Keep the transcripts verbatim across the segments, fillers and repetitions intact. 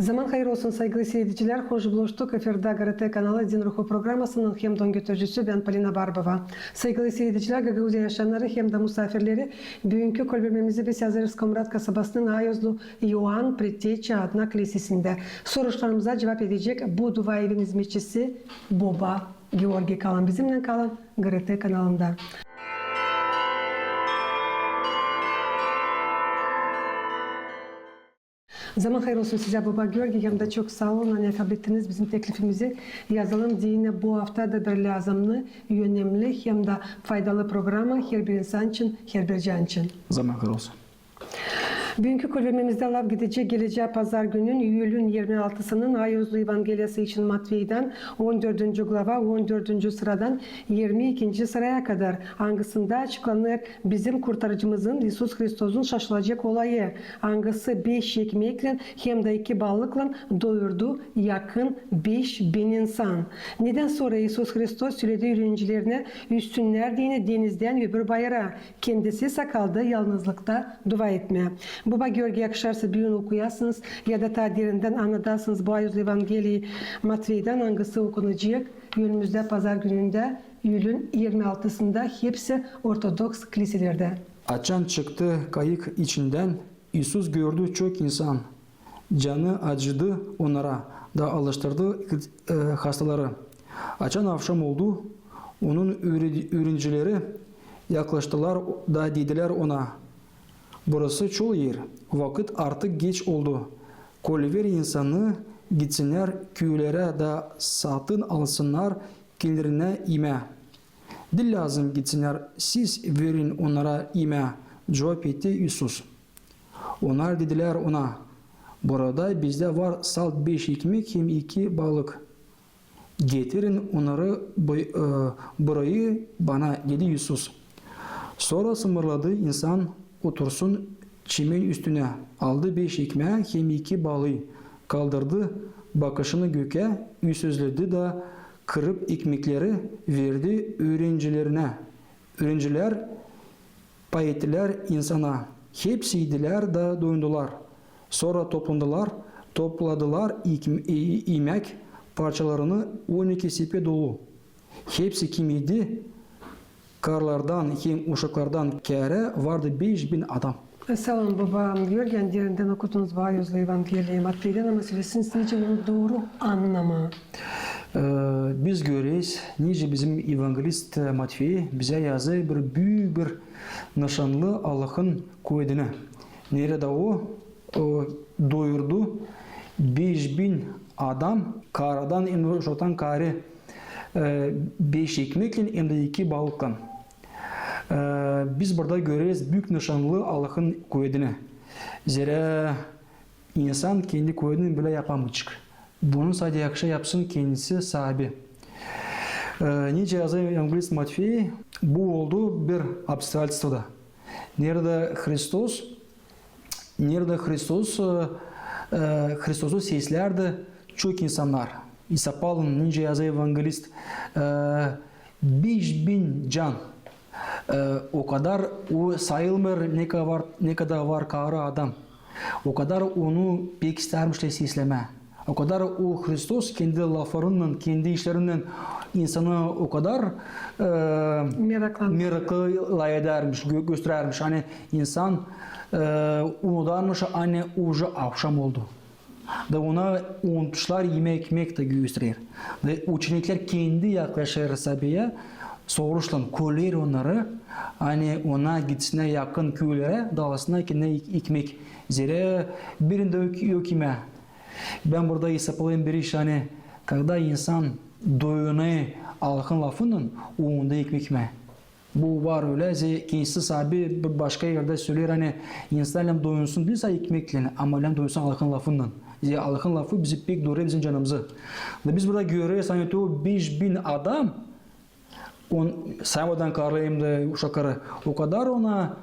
Zaman hayır olsun, saygılı siiredicilär. Hoş buluştuk. Efirdä GRT kanalı Din Ruhu programasının hem dä götürücüsü bän, Polina Barbova. Saygılı siiredicilär, Gagauziya yaşayannarı hem dä musaafirleri, büünkü kolvermemizi biz hazırêrız Komrat kasabasının Ayozlu İoan Predteçi adına klisesindä. Soruşlarımıza cuvap edecek bu dua evin izmetçisi Boba Georgi. Kalın bizimnän, kalın GRT kanalında. Zaman hayır olsun sizä, Boba Georgi, hem dä çok saa olun, ani kablettiniz bizim teklifimizi. Yazalım deyni, bu afta da bir lääzımnı, önemli hem dä faydalı programa herbir insan için, herbir can için. Zaman hayır olsun. Büünkü kolvermemizdä laf gidecek gelecää pazargünün, iyülün irmi altısının Ayozlu Evangeliyası için Matveydän, on dördüncü glava, on dördüncü sıradan irmi ikinci sıraya kadar, angısında açıklanêr bizim Kurtarıcımızın İisus Hristosun şaşılacek olayı, angısı beş ekmeklän hem dä iki balıklan doyurdu yakın beş bin insan. Nedän sora İisus Hristos söledi üürenicilerinä üzsünnär deyni denizdän öbür bayıra, kendisi sä kaldı yalnızlıkta dua etmää. Boba Georgi, yakışarsa, büün okuyasınız ya da taa derindän annadasınız bu Ayozlu Evangeliyayı Matveydän, angısı okunacek önümüzdä pazargünündä, iyülün irmi altısında hepsi ortodoks kliselerdä. Açan çıktı kayık içindän, İisus gördü çok insan. Canı acıdı onnara da alıştırdı, e, hastaları. Açan avşam oldu, onun üüre-, üürenicileri yaklaştılar da dedilär ona: "Burası çol er, vakıt artık geç oldu. Kolüver insanı, gitsinnär küülerä da satın alsınnar kendilerinä imää." "Diil lääzım gitsinnär, siz verin onnara imää," cuvap etti İisus. Onnar dedilär ona: "Burada bizdä var salt beş ekmek hem iki balık. Getirin onnarı bu-, e, burayı bana," dedi İisus. Sora sımırladı insan otursun çimen üstünä, aldı beş ekmää hem iki balıı, kaldırdı bakışını gökä, üsözledi da kırıp ekmekleri verdi üürenicilerinä. Üürenicilär pay ettilär insana. Hepsi iidilär da doyundular. Sora toplandılar, topladılar ik-, i-, imäk parçalarını on iki sepet dolu. Hepsi, kim iidi, karılardan hem uşaklardan kärä vardı beş bin adam. Saa olun, Boba Georgi, ani derindän okudunuz bu Ayozlu Evangeliyayı Matveydän, ama sölesin, nicä onu dooru annamaa. E, biz göreriz, nicä bizim evangelist Matvey bizä yazêr bir büük bir nışanlı Allahın kuvedini. Neredä o, o doyurdu beş bin adam, karıdan hem uşaktan kaarä, e, beş ekmeklän hem dä iki balıklan. E, biz burada göreriz büük nışanlı Allahın kuvedini. Zerä insan kendi kuvedini bölä yapamayacek. Bunu sade yakışa yapsın kendisi saabi. E, nicä yazêr evangelist Matvey, bu oldu bir обстоятельствода. Neredä Hristos, neredä Hristos, e, e, Hristosu seslärdi çok insannar. İsa Pavlın, nicä yazêr evangelist, e, beş bin can. E, o kadar o sayılmêêr, ne kadar var, ne kadar var karı adam. O kadar onu pek istärmişlär seslemää. O kadar o Hristos kendi laflarınnan, kendi işlerinnän insanı o kadar, e, meraklı lafedärmiş, gö-, gösterärmiş. Ani insan, e, unudarmış, ani uje avşam oldu. Da ona unutmuşlar imää ekmek da gösterer. Da uçeniklär kendi yaklaşêr sabiyä, soruşlan, kolêr onnarı, ani ona gitsinnär yakın küülerä da alsınnar kendilerinä ek-, ekmek. Zerä birindä yok, yok imää. Bän burada isaplayêrım bir iş, ani когда insan doyunêr Allahın lafınnan, onda ekmek imää. Bu var ölä, zerä kendisi saabi bir başka erdä söleer, ani insan lääzım doyunsun diil sade ekmeklän, ama lääzım doyunsun Allahın lafınnan. Zerä Allahın lafı bizi pek doyurêr bizim canımızı. Da biz burada göreriz, ani o beş bin adam, on, saymadan karıları hem dä uşakları, o kadar ona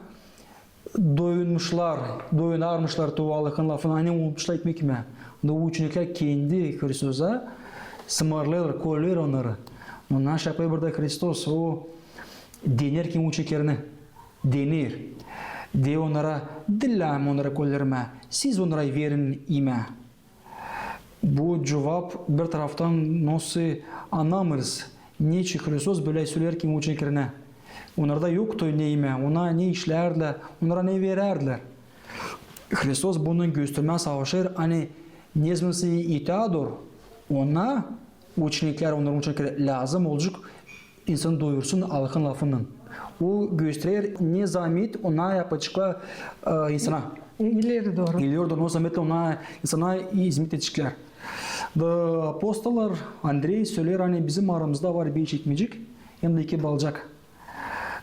doyunmuşlar, doyunarmışlar o Allahın lafına, ani unutmuşlar ekmek imää. Da uçeniklär kendi Hristosa sımırlêêrlar, kolêr onnarı. Ondan şaplay burada Hristos, o dener kendi uçeniklerini, dener. Deer onnara, diil lääzım onnarı kolärmää, siz onnara verin imää. Bu cuvap bir taraftan nasıl annamêêrız, neçin Hristos bölä söleer kendi uçeniklerinä. Onnarda yoktu ne imää, ona ne işlärdilär, onnara ne verärdilär. Hristos bunu göstermää savaşêr, ani nezaman sän itädor, ona uçeniklär, onnarın uçeniklär lääzım olacek insan doyursun Allahın lafınnan. O gösterer, ne zamet ona yapaceklar, e, insana. İleri dooru. İleri dooru, ne zametlär ona, insana izmet edeceklär. Da apostollar, Andrey söleer, ani bizim aramızda var beş ekmecik hem dä iki balcak.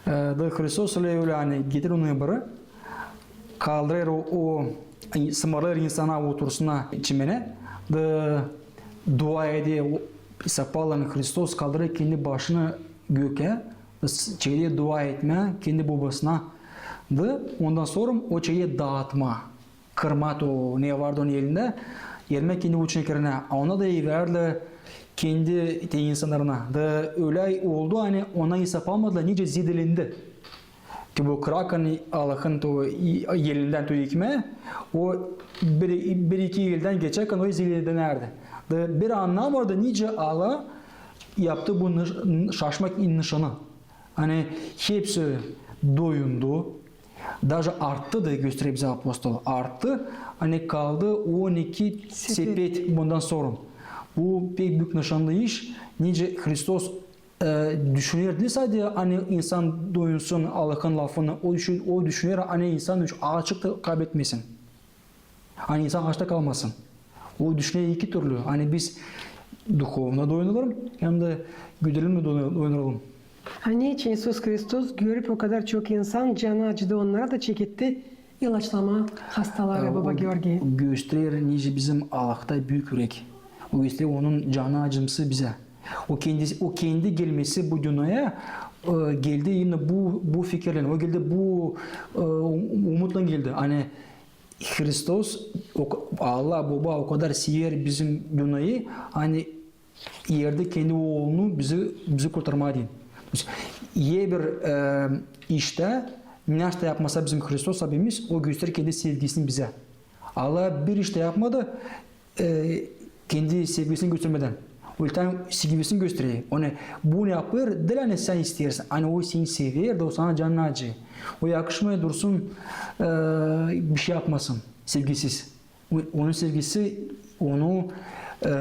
E, da Hristos söleer ölä, ani getir onu beri, kaldırêr o, o, sımarêr insana otursunnar çimenä, da dua eder, o, sapallan Hristos kaldırêr kendi başını gökä, s-, çeker dua etmää kendi Bobasına, da ondan sora o çeker daatmaa, kırmaa to, ne vardı onun elindä, vermää kendi uçeniklerinä, a ona da verärdilär kendi te insannarına. Da ölä oldu, ani ona isapamadılar, nicä zedelendi. Te bu krakan Allahın to, i-, elindän to ekmää, o bir, bir-iki eldän geçärkän o zedelenärdi. Da bir annamardı, nicä Allah yaptı bu nış-, şaşmak nışanı. Ani hepsi doyundu, daje arttı da, gösterer bizä apostol, arttı, ani kaldı on iki sepet, sepet bundan sora. Bu pek büük nışanlı iş, nicä Hristos, e, düşüner diil sade, ani insan doyunsun Allahın lafını, o düşün-, o düşüner, ani insan hiç açlık da kaybetmesin. Ani insan açta kalmasın. O düşüner iki türlü. Ani biz duhovno doyunalım, hem dä güdelim mi doyu-, doyunalım. A neçin İisus Hristos, görüp o kadar çok insan, canı acıdı onnara da çeketti ilaçlamaa hastaları, baba Georgiy? Gösterer, nicä bizim Allahta büük ürek. O gösterer, onun canı acıması bizä. O kendi, o kendi gelmesi bu dünneyä, e, geldi yine bu, bu fikirlän, o geldi bu, e, um-, umutlan geldi. Ani Hristos, o ka-, Allah Boba o kadar sever bizim dünneyi, ani verdi kendi Oolunu bizi, bizi kurtarmaa deyni. Herbir, e, iştä, ne iştä yapmasa bizim Hristos abimiz, o gösterer kendi sevgisini bizä. Allah bir iş tä yapmadı, e, kendi sevgisini göstermedän. O ilk sevgisini gösterer. Onu bunu yapêr, diil ani sän isteersin. Ani o seni sever da o sana canını acıyêr. O yakışmêêr dursun, e, bişey yapmasın sevgisiz. O, onun sevgisi onu, e,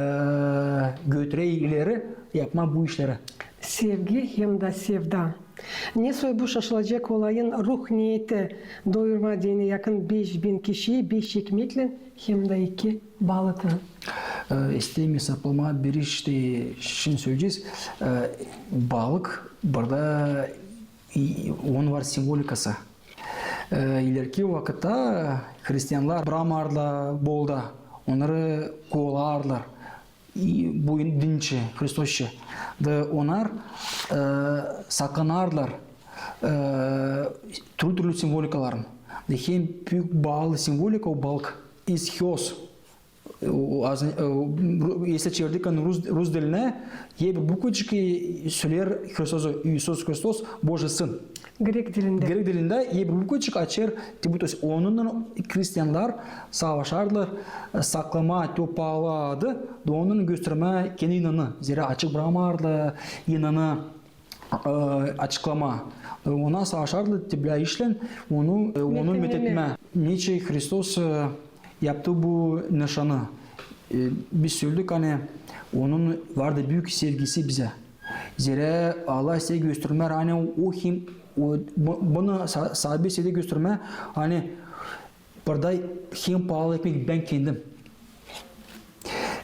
götürer ileri yapmaa bu işleri. Sevgi hem dä sevda. Ne soy bu şaşılacek olayın ruh niyeti, doyurmaa deyni yakın beş bin kişiyi beş ekmeklän hem dä iki balıklan? E, isteerim sapılmaa bir iş te şindi söleyecez. E, balık burada, i, onun var simvolikası. E, ilerki vakıtta hristiannar bramardılar bolda, onnarı kovalardılar. İ, bu din için, Hristos için. Da onnar, e, sakınardılar, e, türlü-türlü simvolikaların. Da hem büük baalı simvolika o balık, ishios. O, o, azın, e, o, ru-, если çevirdiklän rus, rus dilinä, herbir bukvacık, e, söleer Hristosu, İisus Hristos, Божий Сын. Grek dilindä. Grek dilindä herbir bukvacık açêr, te bu, то есть, onunnan hristiannar savaşardılar, e, saklamaa te o paalı adı, da onunnan göstermää kendi inanı. Zerä açık bramardılar inanı, e, açıklamaa. E, ona savaşardılar te bilä işlän, onu, e, onu metetmää. Neçin Hristos, e, yaptı bu nışanı. E, biz söledik, ani onun vardı büük sevgisi bizä. Zerä Allah isteer göstermää, ani o hem, o, bu, bunu sa-, saabi isteer göstermää, ani burada hem paalı ekmek bän kendim.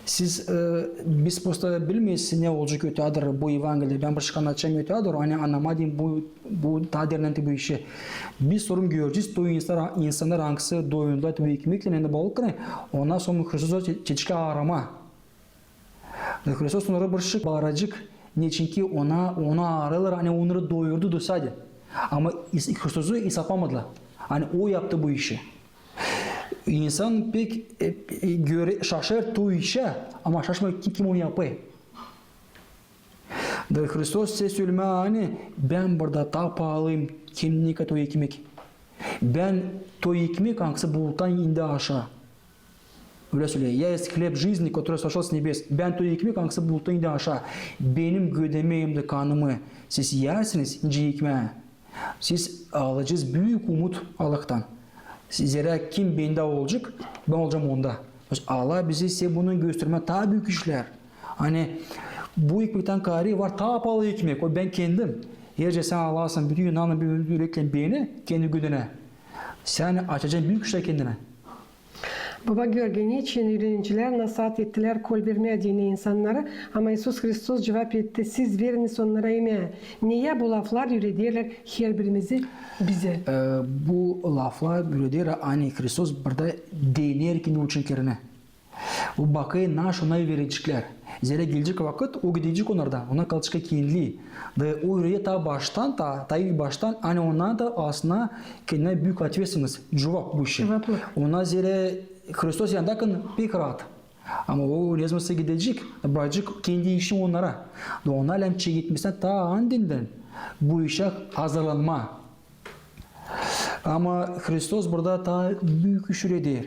Siz, e, biz prosta bilmeeriz, ne olacek öteyädoru bu Evangeliyada. Bän bir şey annadacam öteyädoru, ani annamaa deyni bu, bu taa derindän bu işi. Biz sora görecez, то есть insannar, insannar, angısı doyundular bu ekmeklän hem dä balıklan, ondan sora Hristosu çe-, çekecek aaramaa. Da Hristos onnara bir şey baaracek, neçinki ona, onu aarêêrlar, ani onnarı doyurdu da sade. Ama is-, Hristosu isapamadılar, ani o yaptı bu işi. İnsan pek, e, e, göre, şaşêr to işä, ama şaşmêêr, kim, kim onu yapêr. Da Hristos isteer sölemää, ani bän burada taa paalıyım, kim ne kadar o ekmek. Bän to ekmek, angısı buluttan indi aşaa. Ölä söleer: «Я есть хлеб жизни, который сошёл с небес». Bän to ekmek, angısı buluttan indi aşaa. Benim gödämi hem dä kanımı siz iyärsiniz, nicä ekmää, siz alacez büük umut Allahtan. Zerä kim bendä olacek, bän olacam onda. Allah bizä isteer bunu göstermää taa büük işlär. Ani bu ekmektän kaarä var taa paalı ekmek, o bän kendim. Eer sän alarsan bütün inanın, bütün üreklän beni kendi gödünä, sän açacan büük işlär kendinä. Baba Georgiy, neçin üürenicilär nasaat ettilär kol vermää deyni insannarı, ama İisus Hristos cuvap etti: «Siz veriniz onnara imää»? Neyä bu laflar üürederlär herbirimizi bizä? E, bu laflar üüreder, ani Hristos burada dener kendi uçunikerinä. O bakêr, naşey ona vereceklär. Zerä gelecek vakıt, o gidecek onnardan, ona kalacek kendi. Da o üürener taa baştan, taa, taa ilk baştan, ani ona da alsın kendinä büük ответственность, cuvap bu işä. Cuvaplık. Ona zerä Hristos yandakın pek raat. Ama o ne zamansa gidecek, brakacek kendi işini onnara. Da ona lääzım çeketmää taa andından bu işä hazırlanmaa. Ama Hristos burada taa büük iş üüreder.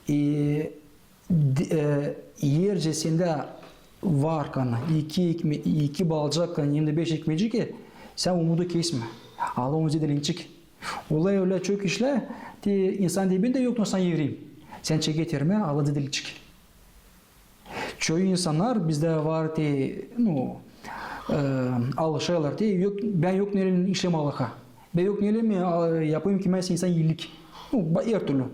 E, d-, e, eer sendä varkan iki ekme-, iki balcak hem dä beş ekmecik, sän umudu kesmä. Allah onu zedelenecek. Olêr ölä çok işlär, te insan deyni bän dä yok, no sän evrim. Sän çeketersin, Allah zedelenecek. Çoyu insannar bizdä var te, nu, e, alışêrlar te, yok, bän yok neyleyim işlemää Allaha. Bän yok neyleyim, e, yapayım kimseyä insan iilik. Nu, ba-, her türlü.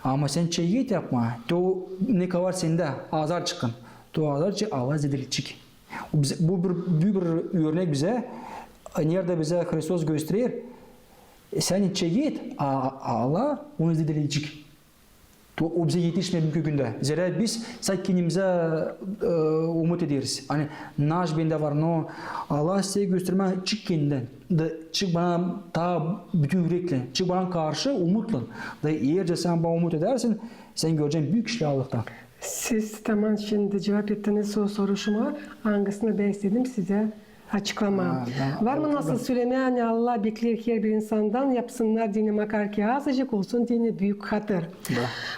Ama sän çeket yapmaa, te o ne kadar sendä azarcık, te o azarcık Allah zedelenecek. Bu bizä, bu bir, bu bir örnek bizä, neredä bizä Hristos gösterer, sän çeket, a, Allah onu zedelenecek. To o bizä etişmeer büünkü gündä. Zerä biz sade kendimizä, e, umut ederiz. Ani naş bendä var, no Allah isteer göstermää, çık kendindän. Da çık bana taa bütün üreklän. Çık bana karşı umutlan. Da eer sän bana umut edärsin, sän göreceksin büük işlär Allahtan. Siz taman şindi cuvap ettiniz o soruşmaa, angısını bän istedim sizä açıklamaa. Ha, da, var mı nasıl sölemää, ani Allah bekleer herbir insandan yapsınnar deyni makar ki azıcık, olsun deyni büük hatır.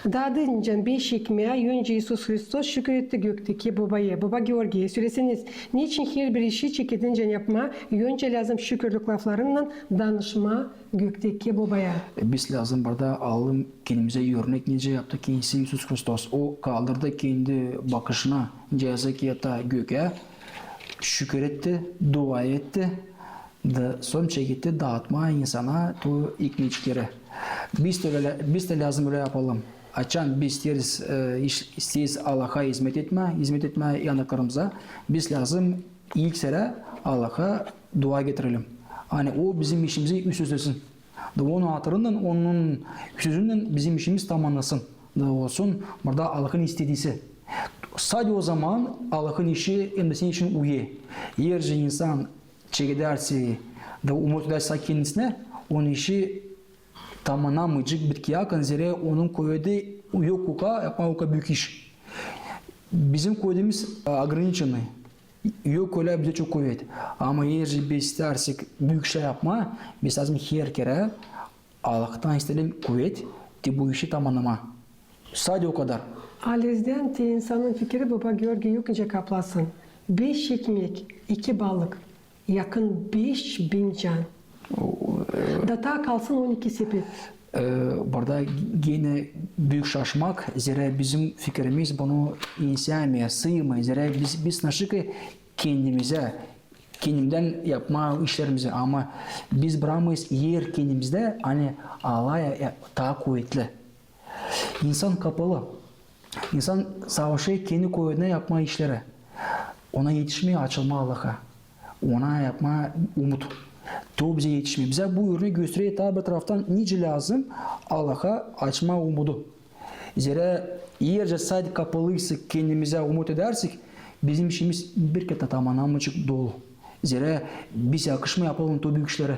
Da. Taa deyni beş ekmeä öncä İisus Hristos şükür etti göktäki Bobaya. Baba Georgiy, söleseniz, neçin herbir işi çeketincän yapmaa öncä lääzım şükürlük laflarınnan danışmaa göktäki Bobaya? E, biz lääzım burada alalım kendimizä örnek, nicä yaptı kendisi İisus Hristos. O kaldırdı kendi bakışını, nicä yazık ki, taa gökä, şükür etti, dua etti, da sora çeketti daatmaa insana to ekmecikleri. Biz dä ölä, biz dä lääzım ölä yapalım. Açan biz isteeriz, e, iş-, isteeriz Allaha izmet etmää, izmet etmää yannılarımıza, biz lääzım ilk sıra Allaha dua getirelim. Ani o bizim işimizi üstüstesin. Da onun hatırından, onun sözünnän bizim işimiz tamannasın. Da olsun burada Allahın istedisi. Sade o zaman Allahın işi hem dä senin işin uyêr. Eer insan çekedersä da umut edärsä kendisinä, onun işi tamannanmayacek bitkiye yakın, zerä onun kuvedi yok oka yapmaa o kadar büük iş. Bizim kuvedimiz, e, ограниченный. Yok ölä bizä çok kuvet. Ama eer biz istärsek büük işlär yapmaa, biz lääzım her kerä Allahtan isteyelim kuvet, te bu işi tamannamaa. Sade o kadar. Halizdän te insanın fikiri, baba Georgiy, yok nicä kaplasın. Beş ekmek, iki balık, yakın beş bin can. O, e, Da taa kalsın on iki sepet. E, burada genä büük şaşmak, zerä bizim fikirimiz bunu ensäämeer, sıymêêr. Zerä biz, biz naşık kendimizä, kendimdän yapmaa işlerimizi, ama biz bırakmêêrız er kendimizdä, ani Allah ya, ya, taa kuvetli. İnsan kapalı. İnsan savaşêr kendi kuvedinä yapmaa işleri. Ona etişmeer açılmaa Allaha. Ona yapmaa umut. Te o bizä etişmeer. Bizä bu örnek gösterer taa bir taraftan, nicä lääzım Allaha açmaa umudu. Zerä eer sade kapalıysak, kendimizä umut edärsek, bizim işimiz bir kerä tä tamannanmayacek dolu. Zerä biz yakışmêêr yapalım to büük işleri.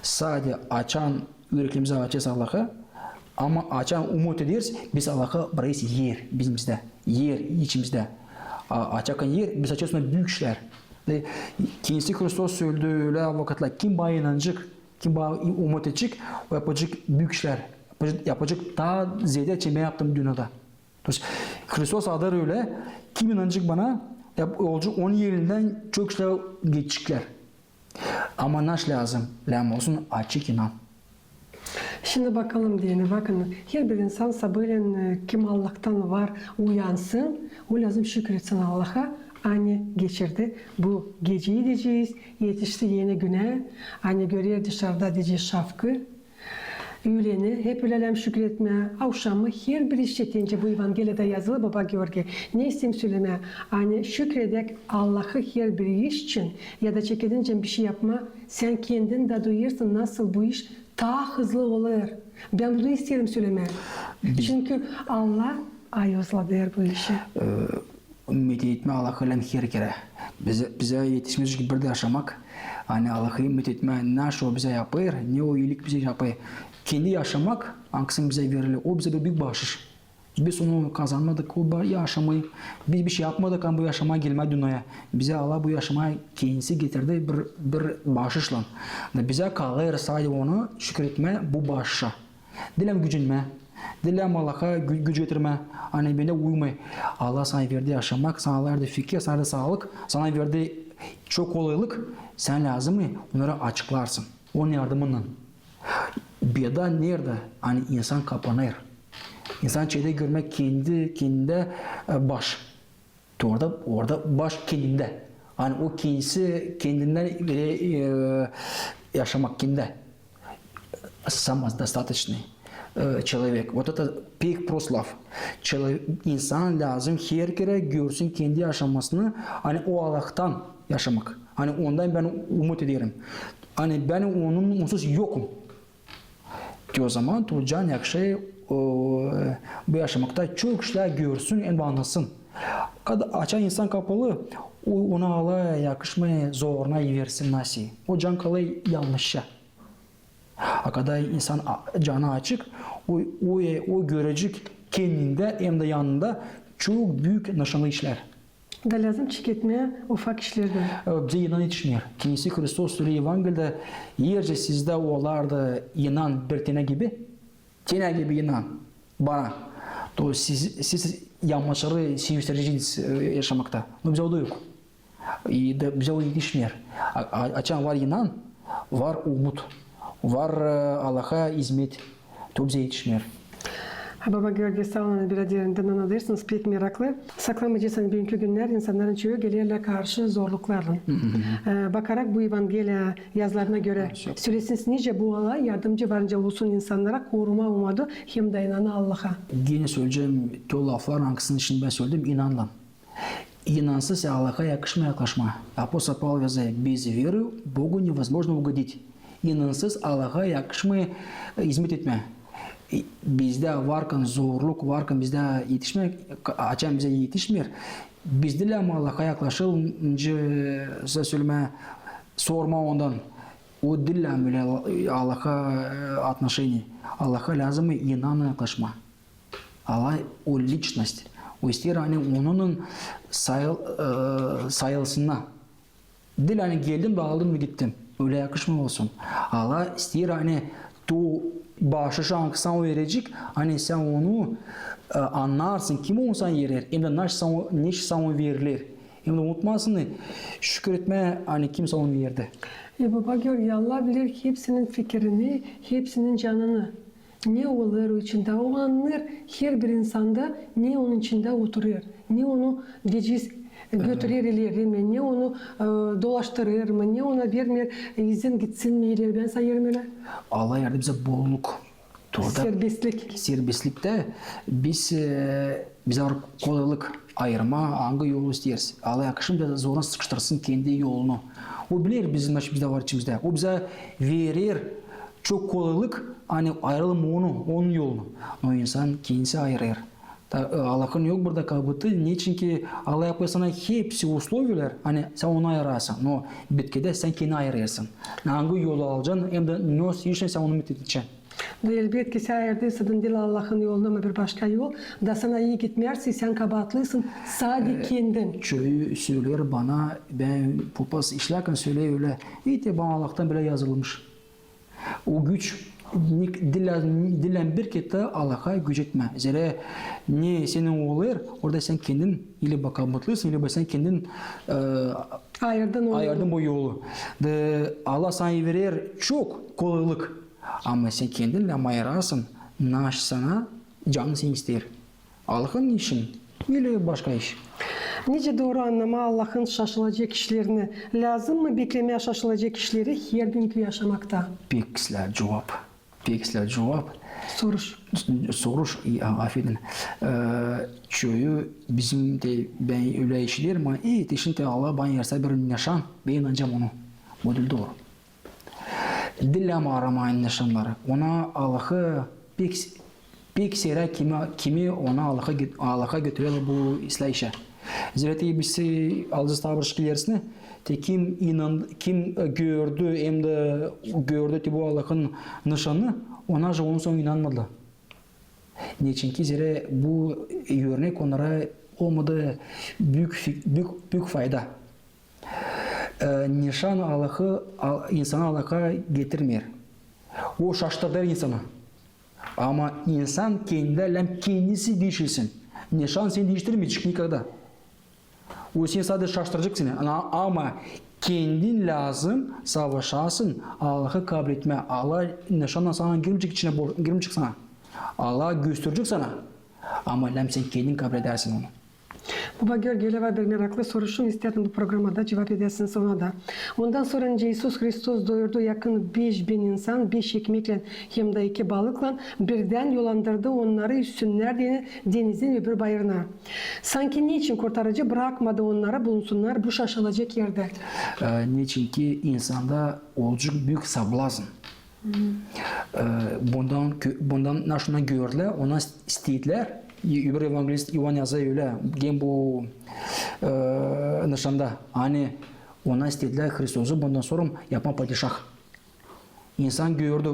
Sade açan üreklerimizi açêrız Allaha, ama açan umut ederiz, biz Allaha bırakêrız er bizimizdä, er içimizdä. A, açan er, biz açêrız ona büük işlär. Ve kendisi Hristos söyledi ölä vakıtlar: kim bana inanacek, kim bana umut edecek, o yapacek büük işlär. Yapacek, yapacek taa zeedä, çim bän yaptım dünnedä. То есть Hristos adar ölä, kim inanacek bana, ya, olacek onun elindän çok işlär geçeceklär. Ama naşey lääzım? Lääzım olsun açık inan. Şindi bakalım deyni, bakın, herbir insan sabaaleen, e, kim Allahtan var, uyansın, o lääzım şükür etsin Allaha, ani geçirdi bu geceyi deyecez, etişti eni günä, ani görer dışarda deyecez şafkı, üüleni, hep ölä lääzım şükür etmää, avşamı, herbir iş etindän, bu Evangeliyada yazılı, baba Georgiy. Ne isteerim sölemää, ani şükür edäk Allahı herbir iş için ya da çekinincän bişey yapmaa, sän kendin dä duyêrsın, nasıl bu iş taa hızlı olêr. Bän bunu isteerim sölemää. Çünkü Allah ayozladı bu işi. E, ümmüt etmää Allahı lääzım herkerä. Bizä, bizä etişmeyecek bir dä yaşamak. Ani Allahı ümmüt etmää, ne iş o bizä yapêr, ne o iilik bizä yapêr. Kendi yaşamak, angısı bizä veriler, o bizä bir büük baaşış. Biz onu kazanmadık, o ba-, yaşamayı. Biz bişey yapmadık, ani bu yaşamaa gelmää dünneyä. Bizä Allah bu yaşamaa kendisi getirdi bir, bir baaşışlan. Da bizä kalêr sade onu şükür etmää bu baaşışa. Diil lääzım gücenmää, diil lääzım Allaha gü-, güc getirmää, ani bendä uymêêr. Allah sana verdi yaşamak, sana verdi fikir, sana verdi saalık, sana verdi çok kolaylık. Sän lääzım onnarı açıklarsın onun yardımınnan. Beda neredä? Ani insan kapanêr. İnsan çeker görmää kendi, kendindä, e, baaş. Orada, orada baaş kendindä. Ani o kendisi kendindä, e, e, yaşamak kendindä. Самодостаточный, e, человек. Вот это pek prost laf. Çelo-, insan lääzım herkerä görsün kendi yaşamasını, ani o Allahtan yaşamak. Ani ondan bän ümmüt ederim. Ani bän onun, onsuz yokum. Te o zaman tu can yakışêr, o, bu yaşamakta çok işlär görsün hem annasın. Kad-, açan insan kapalı, o, ona Allah yakışmêêr zoruna versin nasey. O can kalêr yalnızça. A kada insan a-, canı açık, o, o, o görecek kendindä hem dä yanında çok büük nışanlı işlär. Da lääzım çeketmää ufak işlerdän. E, bizä inan etişmeer. Kendisi Hristos söleer Evangeliyada, eer sizdä olardı inan bir tenä gibi, tenä gibi inan bana, to siz, siz yamaçları seviştireceniz, e, yaşamakta. No bizä o da yok. E, da bizä o etişmeer. A, a, açan var inan, var umut, var, e, Allaha izmet, to bizä etişmeer. Ha, baba Georgiy, saa olun, biraderinden annadêrsınız, pek meraklı. Saklamayacez, ani büünkü günnär insannarın çoyu gelerlär karşı zorluklarlan. E, bakarak bu Evangeliya yazılarına görä, sölesin, nicä bu olay yardımcı varınca olsun insannara korumaa umudu hem dä inanı Allaha. Genä söleyecäm o laflar, angısını şindi bän söledim, inanlan. İnansız Allaha yakışmêêr yaklaşmaa. Apostola Pavla yazêr: без веры Богу невозможно угодить. İnansız Allaha yakışmêêr, e, izmet etmää. E, bizdä varkan zorluk, varkan bizdä etişmeer, ka-, açan bizä etişmeer, biz diil lääzım Allaha yaklaşalım, nicä sölemää, sormaa ondan. O diil lääzım ölä Allaha, e, отношение. Allaha lääzım inannan yaklaşmaa. Allah o личность. O isteer, ani onunnan sayıl-, e, sayılsınnar. Diil ani geldim da aldım da gittim. Ölä yakışmêêr olsun. Allah isteer, ani tu baaşışı, angısını o verecek, ani sän onu, e, annarsın, kim onu sana verer, hem dä naşey sana, neçin sana o veriler. Hem dä unutmasın, şükür etmää, ani kim sana onu verdi. E, baba Georgiy, Allah biler hepsinin fikirini, hepsinin canını. Ne olêr o içindä, o annêêr herbir insanda, ne onun içindä oturêr, ne onu, deyecez, götürer ileri mi, ne onu, e, dolaştırêr mı, ne ona vermeer, e, izin gitsin mi ileri, bän sayêrım ölä. Allah verdi bizä bolluk. Orada serbestlik. Serbestliktä biz, e, bizä var kolaylık ayırmaa, angı yolu isteeriz. Allah yakışmêêr zoruna sıkıştırsın kendi yolunu. O biler bizim, naşey bizdä var içimizdä. O bizä verer çok kolaylık, ani ayıralım onu, onun yolunu. No insan kendisi ayırêr. Da, e, Allahın yok burada kabıtı, neçinki Allah yapêr sana hepsi usloviyalar, ani sän onu ayırasın, no bitkidä sän kendin ayırêrsın. Angı yolu alacan, hem dä ne işlän sän onu ümmüt edecän. Da elbetki, sän ayırdıysan diil Allahın yolunu, ama bir başka yol, da sana ii gitmeer, sän kabaatlısın sade kendin. Çoyu söleer bana, bän papaz işlärkän söleer ölä: İştä, bana Allahtan bölä yazılmış. O güç, Nik-, diil, diil bir kerä Allaha gücetmä. Zerä ne sän olêr, orada sän kendin, ilä bakabatlısın, ilä sän kendin, e, ayırdın o yolu. Da Allah sana verer çok kolaylık. Ama sän kendin lääzım ayırasın, ne sana canın senin isteer. Allahın işin ilä başka iş. Nicä dooru annamaa Allahın şaşılacek işlerini? Lääzım mı beklemää şaşılacek işleri herbüünkü yaşamakta? Pek islää cuvap. Pek islää cuvap. Soruş. Soruş, e, a-, afedin. E, çoyu bizim dä, bän ölä işlerim, ama, e, te şindi Allah bana yarsa bir nışan, bän inanacam ona. Bu diil dooru. Diil lääzım aramaa nışanları. Ona Allahı pek, pek seyrä kimi, kimi ona Allahı göt-, Allahı götürer bu islää işä. Zerä te biz, e, alacez taa bir şekil ilerisini, te kim inan-, kim, e, gördü, hem dä gördü te bu Allahın nışanını, ona taa ondan sora inanmadılar. Neçinki zerä bu örnek onnara olmadı büük fi-, büük, büük fayda. E, nışan Allahı, Al-, insanı Allaha getirmeer. O şaştırêr insanı. Ama insan kendä lääzım kendisi diişilsin. Nışan seni diiştirmeyecek nikogda. O seni sade şaştıracek seni. Ana-, ama kendin lääzım savaşasın Allahı kabletmää. Allah nışannan sana girmeyecek içinä, bo-, girmeyecek sana. Allah gösterecek sana. Ama lääzım sän kendin kabledärsin onu. Baba Georgiy, var bir meraklı soruşum, isteerim bu programada cuvap edäsin sona da. Ondan sora nicä İisus Hristos doyurdu yakın beş bin insan beş ekmeklän hem dä iki balıklan, birdän yollandırdı onnarı üstsünnär de-, denizin öbür bayırına. Sanki neçin kurtarıcı brakmadı onnarı bulunsunnar bu şaşılacek erdä? E, neçinki insanda olacek büük sablazn. E, bundan kö-, bundan naşına gördülär, ona s-, isteedilär. Öbür evangelist İoan yazêr ölä, hem bu, e, nışanda, ani ona isteedilär Hristosu bundan sora yapmaa padişah. İnsan gördü,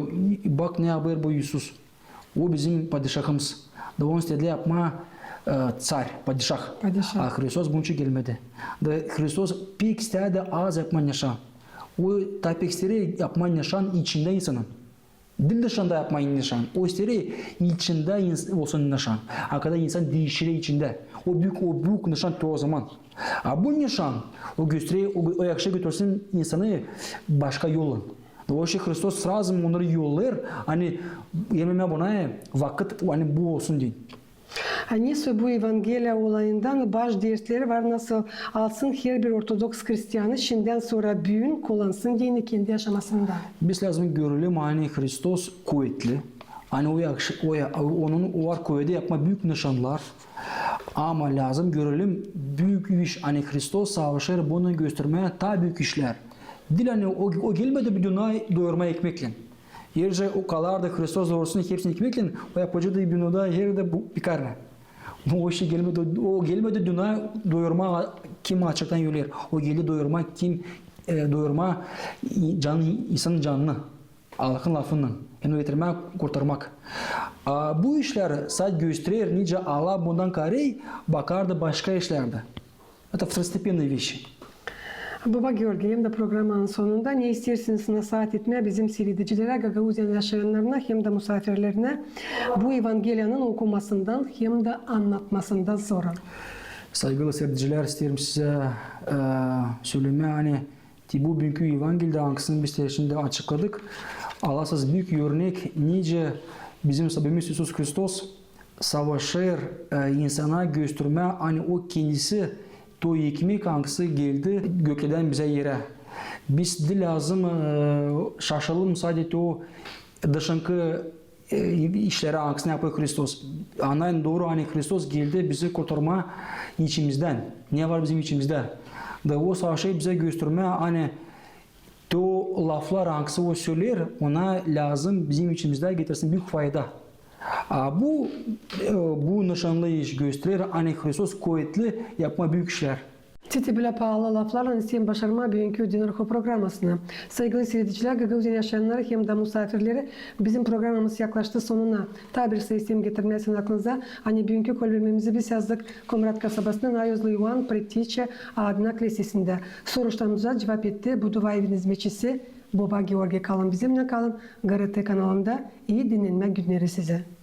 bak ne yapêr bu İisus. O bizim padişahımız. Da onu isteedilär yapmaa, e, ţar, padişah. Padişah. A Hristos bunun için gelmedi. Da Hristos pek istärdi az yapmaa nışan. O taa pek istärdi yapmaa nışan içindä insanın. Diil dışında yapmaa nışan. O istärdi içindä ins-, olsun nışan. A kada insan diişiler içindä. O büük, o büük nışan te o zaman. A bu nışan, o gösterer, o, o yakışa götürsin insanı başka yollan. Da o şey Hristos srazı onnarı yollêêr, ani, hem dä buna vakıt, ani bu olsun deyni. A ne soy bu Evangeliya olayından baş dertleri var, nasıl alsın herbir ortodoks hristianı şindän sora büün kullansın deyni kendi yaşamasında? Biz lääzım görelim, ani Hristos kuvetli, ani o yakış-, o ya-, onun var kuvedi yapmaa büük nışannar. Ama lääzım görelim büük iş, ani Hristos savaşêr bunu göstermää taa büük işlär. Diil ani o, o gelmedi bu dünneyä doyurmaa ekmeklän. Eer dä o kalardı Hristos doyursun hepsini ekmeklän, o yapaceydı bu dünnedä her erdä bu pekarnä. O işä gelmedi, o gelmedi dünneyä doyurmaa, kim açlıktan öler. O geldi doyurmaa, kim, e, doyurmaa i-, canı, insanın canını. Allahın lafınnan. Hem dä getirmää, kurtarmak. A bu işlär sade gösterer, nicä Allah bundan kaarêy, bakardı başka işlerdä. Это второстепенные вещи. Baba Georgiy, hem dä programanın sonunda ne isteersiniz nasaat etmää bizim siiredicilerä, Gagauziyanın yaşayannarına hem dä musaafirlerinä bu Evangeliyanın okumasından hem dä annatmasından sora? Saygılı siiredicilär, isteerim sizä, e, sölemää, ani te bu büünkü Evangelidä, angısını biz te şindi açıkladık, alasız büük örnek, nicä bizim Rabbimiz İisus Hristos savaşêr, e, insana göstermää, ani o kendisi te o ekmek, angısı geldi göklerdän bizä erä. Biz diil lääzım, e, şaşalım sade te o dışınkı, e, işlerä, angısını yapêr Hristos. Annayn dooru, ani Hristos geldi bizi kurtarmaa içimizdän. Ne var bizim içimizdä? Da o savaşêr bizä göstermää, ani te o laflar, angısı o söleer, ona lääzım bizim içimizdä getirsin büük fayda. A bu, e, bu nışanlı iş gösterer, ani Hristos kuvetli yapmaa büük işlär. Te te bölä paalı laflarlan isteerim başarmaa büünkü Dinorho programasını. Saygılı siiredicilär, Gagauziyanın yaşayannarı hem dä musaafirleri, bizim programamız yaklaştı sonuna. Taa bir sayı isteerim getirmää sizin aklınıza, ani büünkü kolbemimizi biz yazdık Komrat kasabasının Ayozlu İoan Prettiçä adına klesesindä. Soruşlarımıza cuvap etti Budova evinin hizmetçisi Baba Georgiy, kalın bizimnän, kalın GRT kanalında. İi dinnämä günneri sizä.